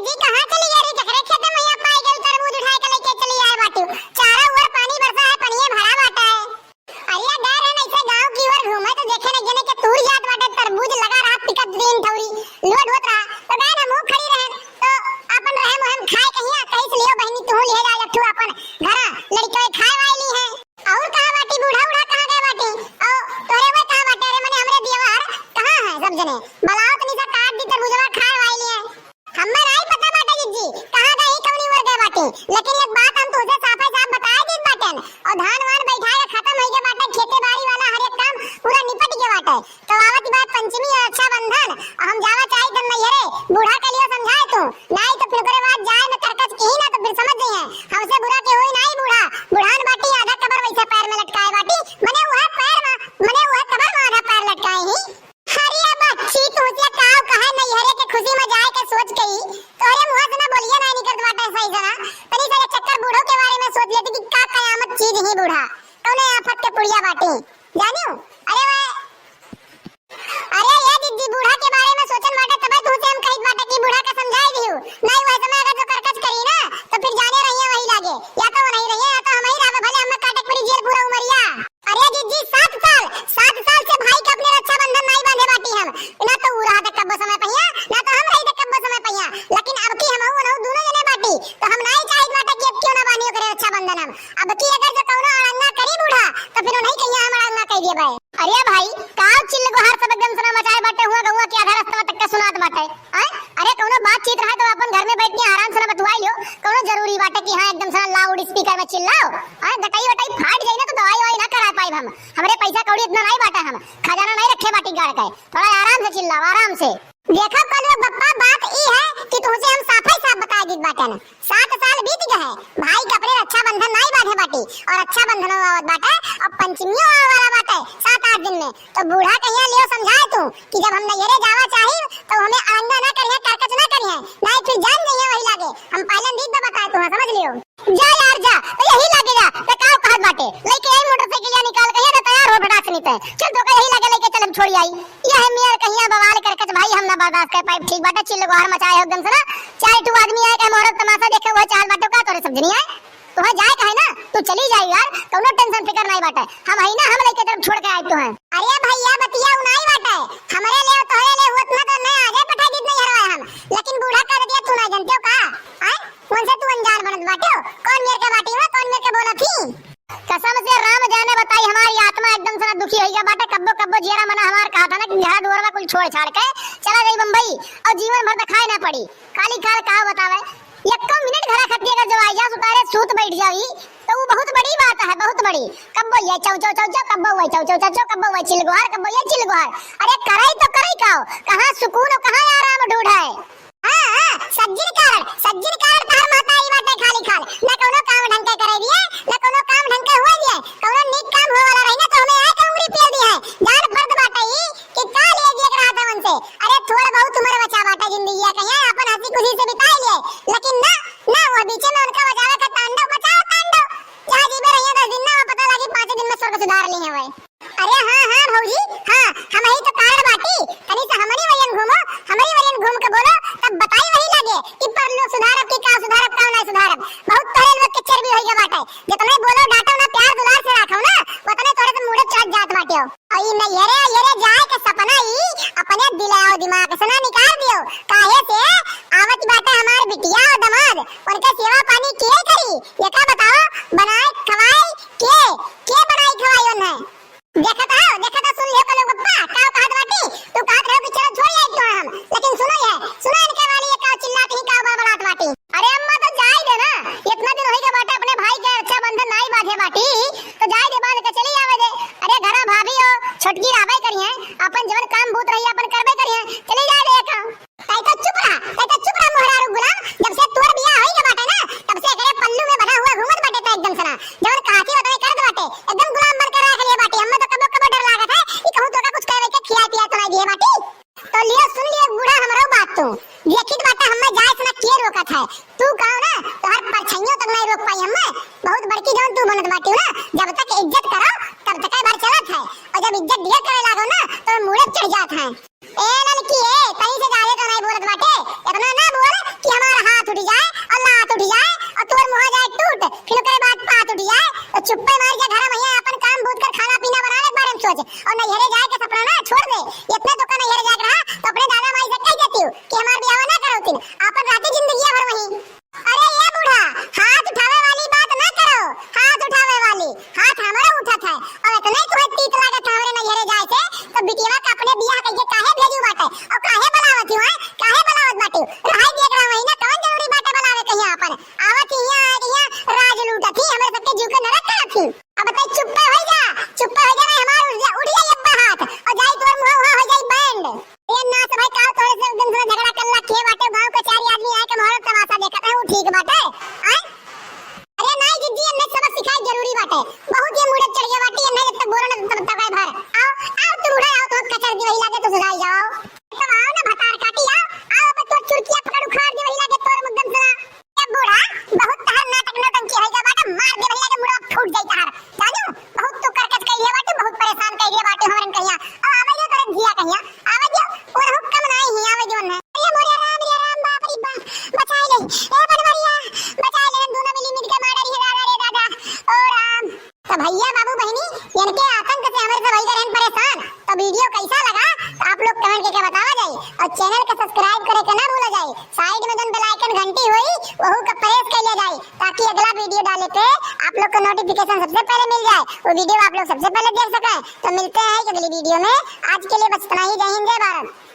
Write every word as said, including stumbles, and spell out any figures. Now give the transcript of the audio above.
जी, कहाँ चली गई रे? केकरे खेते में यहाँ पाई गई तरबूज उठाए के लेके चली आए बाटी। चारों ओर पानी बरसा है, पनिये भरा बाटा है। अरे यार, गए रहन ऐसे गाँव की ओर घूमे तो देखे न जने के तूर जात बाटे तरबूज, लगा रहा पिकअप तीन ठौरी लोड होत रहा। तो गए न मुँह खड़ी रहन तो अपन रहे मुहम खाए कहिया, कहीं से लियो बहिनी तू लिहे जा एक ठो अपन घरा लड़के खाए वाली है। और कहाँ बाटी बूढ़ा, बूढ़ा कहाँ गए बाटी? और तोरे वो कहाँ बाटे? अरे मने हमरे दियवा हर कहाँ है सब जने? बलाओ तनी सा काट दी तरबूजवा खाए वाली है। हम्मे नाई पता बाटे जिज्जी, कहाँ गई कवनी ओर गए बाटे, लेकिन एक बात हम तुझे साफे साफ बताए देत बाटेन, और धान वान बैठाए के खत्म होई गए बाटे, खेती बाड़ी वाला हर एक काम पूरा निपट गए बाटे। तो आवत बात पंचमी और रक्षाबंधन, और हम जावा चाही तन नैहरे, बूढ़ा के लिए समझाए तू, नाई तो फिर ओकरे बाद जाए में करकच की ना तो फिर समझ जइहे, हमसे बुरा के होई नाई बूढ़ा, बुढ़ान बाटी आधा कबर वैसे पैर में लटकाए बाटी, मने वह पैर में, मने वह कबर में आधा पैर लटकाए ही। अरे बच्ची, तुझे काव कहे नैहरे के खुशी में जाए के सोच के ही, तोहरे मुँह से ना बोलिए ना निकलत बाटे सही से ना। तनी सा एक चक्कर बूढ़ो के बारे में सोच लेती कि का कयामत चीज ही बूढ़ा, कौने आफत के पुड़िया बाटे, जानियो? अरे वह, अरे ये दीदी, बूढ़ा के बारे में सोचन बाटे तबे तुझे हम कहित बाटे कि बूढ़ा के समझाई दियो। नहीं वह समय अगर जो करकच करी ना तो फिर जाने रहिए वही लागे, या तो वो नहीं रहिए या तो हम ही रहबे, भले हमें काटे के पड़ी जेल पूरा उमरिया। अरे जिज्जी, सात साल, सात साल से भाई के अपने रक्षाबंधन नाई बांधे बाटी हम। ना तो ऊ रहा था कब्बो समय पहिया, ना तो हम रही थे कब्बो समय पहिया। लेकिन अब की हम हऊ, उनहू दोनों जने बाटी, तो हम नाई चाहित बाटे कि अब क्यों ना बांधी ओकरे रक्षाबंधन हम। अब की अगर जो कौनो अड़ंगा करी बूढ़ा, तो फिर उन्हीं कहिया हम अड़ंगा कह दिए भाई। अरे भाई, का चिल्ल गोहार सब एकदम सना मचाए बाटे हुआ गौवा के आधा रास्ता तक का सुनात बाटे। आय? अरे, कौनो बातचीत रहे तो अपन घर में बैठ के आराम से ना बतुआई लियो। कौनो जरूरी बाटे कि हाँ, एकदम से ना loud speaker में चिल्लाओ। आय, गटाई वटाई फाट जाई ना तो दवाई ववाई ना करा पाइब हम। हमरे पैसा कौड़ी इतना नहीं बाटे, हम खजाना नहीं रखे बाटी गाड़ के। थोड़ा आराम से चिल्लाओ, आराम से। देखो कलुआ बप्पा, बात ई है कि तुमसे हम साफे साफ बता दीत बाटे ना, सात साल बीत गए हैं, भाई के अपने रक्षाबंधन नहीं बांधे बाटी और रक्षाबंधन आवत बाटे और पंचमियों आवे वाला बाटे सात आठ दिन में। तो बूढ़ा कहिया लियो समझाए तू कि जब हम नैहरे जावा चाहिब, तो हमें अड़ंगा ना करिहे, करकच ना करिहे, नहीं फिर जान जइहे वही लागे। हम पहले नीत बा बताए तू, हाँ, समझ लियो। जा यार जा, तो यही लागे जा, तो का कहत बाटे? लेके आई मोटरसाइकिल या निकाल के, या तो तैयार हो फटाक से, नहीं तो चल तो का यही लागे लेके चल, हम छोड़ी आई। यह मेर कहिया बवाल करकच भाई, हम ना बर्दाश्त कर पाइब। ठीक बाटे, चिल्ल गोहार मचाए हो एकदम से ना, चार टू आदमी आए के मोहरत तमाशा देखे, वह चाल बाटे का तोरे समझ नहीं आए? तुहे जाए का है ना, तू चली जाए यार, कौनो tension फिकर नहीं बाटे। हम है ना, हम लेके तरफ छोड़ के आए तुहे। अरे भैया, बतिया उ नहीं बाटे, हमरे ले तोहरे ले हुआ ना तो नहीं आजे पठा दीत नहीं हरवाए हम, लेकिन बूढ़ा कर दिया तू नहीं जानते हो का? आए? उनसे तू अनजान बनत बाटे हो? कौन मेर के बाटी हुआ, कौन मेर के बोलत ही? कसम से राम जाने बताई, हमारी आत्मा एकदम से ना दुखी हो गया बाटे। कब्बो कब्बो जियरा मना हमार कहा था ना कि घर दुआरवा कुल छोड़ छाड़ के चला जाई बम्बई और जीवन भर तो खाए ना पड़ी। खाली खाल का बतावे, यक्को मिनट घरा खत्ती अगर जो आई जा सुतारे सूत बैठ जाई, तो वो बहुत बड़ी बात है, बहुत बड़ी। कब्बो ये चौ चौ चौ चौ, कब्बो वो चौ चौ चौ चौ, कब्बो वो चिल्ल गोहार, कब्बो ये चिल्ल गोहार। अरे करई तो करई काओ, कहाँ सुकून और कहाँ आराम ढूंढे? हाँ, हाँ, सज्जिन कारण, सज्जिन कारण तहर महतारी बाटे खाली खाल। ना कौनो काम ढंग के करे दिए, ना कौनो काम ढंग के हुए दिए। कौनो नीक काम होए वाला रही ना तो हमें आए के उंगली पेल दिए है। जान फर्द बाटे ई कि का लिए दिए के रहा था उनसे। अरे थोड़ा बहुत उम्र बचा बाटे जिंदगी का, कहिया अपन हंसी खुशी से बिताई लिए। लेकिन ना, ना, वो बीचे में उनका बचावे का तांडव, बचाओ तांडव। जहाँ जीवे रहिए दस दिन ना, वो पता लगी पाँच दिन में स्वर्ग सुधार लिए हुए। अरे हाँ, हाँ भौजी, हाँ, हम ही तो कारण बाटी। तनी से हमरी वरियन घूमो, हमरी वरियन घूम के बोलो, तब बताई वही लागे कि परलोक सुधारब कि का सुधारब, का ना सुधारब। बहुत तोहरे लोग के चर्बी होई गए बाटे। जितने बोलो, डांटो ना, प्यार दुलार से राखो ना, उतने तोहरे से मूड़े चढ़ जात बाटे हो। और ई नैहरे, नैहरे जाए के सपना ई अपने दिल और दिमाग से ना निकाल दियो। काहे से आवत बाटे हमार बिटिया और दामाद, उनके सेवा पानी के करी? ये का बताओ, बनाए खवाए के, के बनाई खवाई उन्हें? देखत हो, देखत हो, सुन लियो कलुआ बप्पा, का कहत बाटी? तू कहत रहो कि चलो छोड़ आई तो हम, लेकिन सुनो ये, सुनो इनके वाली ये का चिल्लात ही का बड़बड़ात बाटी। अरे अम्मा तो जाई दे ना, इतना दिन होई गए बाटे अपने भाई के रक्षाबंधन नाई बांधे बाटी, तो जाई दे बांध के चली आवे दे। अरे घरा भाभी हो, छोटकी रहबे करी है, अपन जवन काम बूत रही अपन करबे करी है, चली जाए दे का। तै तो चुप रहा, तै तो चुप रहा मोहरारू गुलाम। जब से तोर बियाह होई के बाटे ना, तब से एकरे पल्लू में बंधा हुआ घूमत बाटे तै एकदम से ना। जवन कहती ओतने करत बाटे, एकदम गुलाम बन के रह लिए बाटे। हमें तो कबो कबो डर लागत है कि कहूँ तोका कुछ कहे के खिया पिया तो नहीं दिए बाटी। तो लियो सुन लियो बूढ़ा हमरो बात तू। देखित बाटे हमें जाए से ना के रोकत है। तू कहो ना, तोहर परछाइयों तक नहीं रोक पाई हमें। बहुत बड़की जवन तू बनत बाटी ना, जब तक इज्जत करो, तब तक बार चलत है। और जब इज्जत दिया करे लागो ना, तो मूड़े चढ़ जात है। ए ललकी, ए, तनी से ज्यादा तो नहीं बोलत बाटे। इतना ना बोल कि हमार रहाई दिया करा वही ना, कौन जरूरी बाटे बुलावे कहिया आपन? आवत ही हियाँ, आए हियाँ, राज लूटत ही, हमरे सबके जीव के नरक करत ही। अब तै चुप्पे होइ जा, चुप्पे होइ जा, नहीं हमार उठ जा, उठ जाई अब्बा हाथ, और जाई तोर मुँह वहाँ होइ जाई बैंड। ए नास भाई, काल तोरे से एकदम से झगड़ा करला के बाटे, गाँव के चारी आदमी आए के मोहरत तमाशा देखत है, उ ठीक बाटे? आय? अरे नाई जिज्जी, एन्ने सबक सिखाई जरूरी बाटे। बहुत ये मुड़े चढ़ गया बाटी, एन्ने जब तक बोलो ना तब तक है भर। आओ, आओ तू बूढ़ा, आओ तो कचर दी वही लागे तो सुधाई जाओ। तब आओ ना भतार काटी, आओ, आओ अब तोर चुरकिया पकड़ उखाड़ दी वही लागे तोर मुद्दम सना। ए बूढ़ा, बहुत तहर नाटक नौटंकी होई गया बाटे, मार दे वही लागे मुड़वा फूट जाई तहर। जानू, बहुत तू करकच कइले बाटे, बहुत परेशान कइले बाटे हमरन कहिया। अब आवे जो तोरे धिया कहिया, आवे जो, ओनहु कम नाई ही, आवे जो न। अरे मोरे राम रे राम, बाप रे बाप, बचाई ले। ए बनवरिया, बचाई ले, हम दोनों मिली मिल के मार रही है, दादा रे दादा। ओ राम। तो भैया, बाबू, बहिनी, इनके आतंक से हमरे सब होई गए रहन परेशान। तो video कैसा लगा, तो आप लोग comment करके बतावा जाई, और channel के subscribe करे के ना भूला जाई। Side में जौन bell icon घंटी होई, वहू के press कर लिया जाई, ताकि अगला video डाले पे आप लोग को notification सबसे पहले मिल जाए, वो video आप लोग सबसे पहले देख सकें। तो मिलते हैं अगली video में, आज के लिए बस इतना ही। जय हिंद, जय भारत।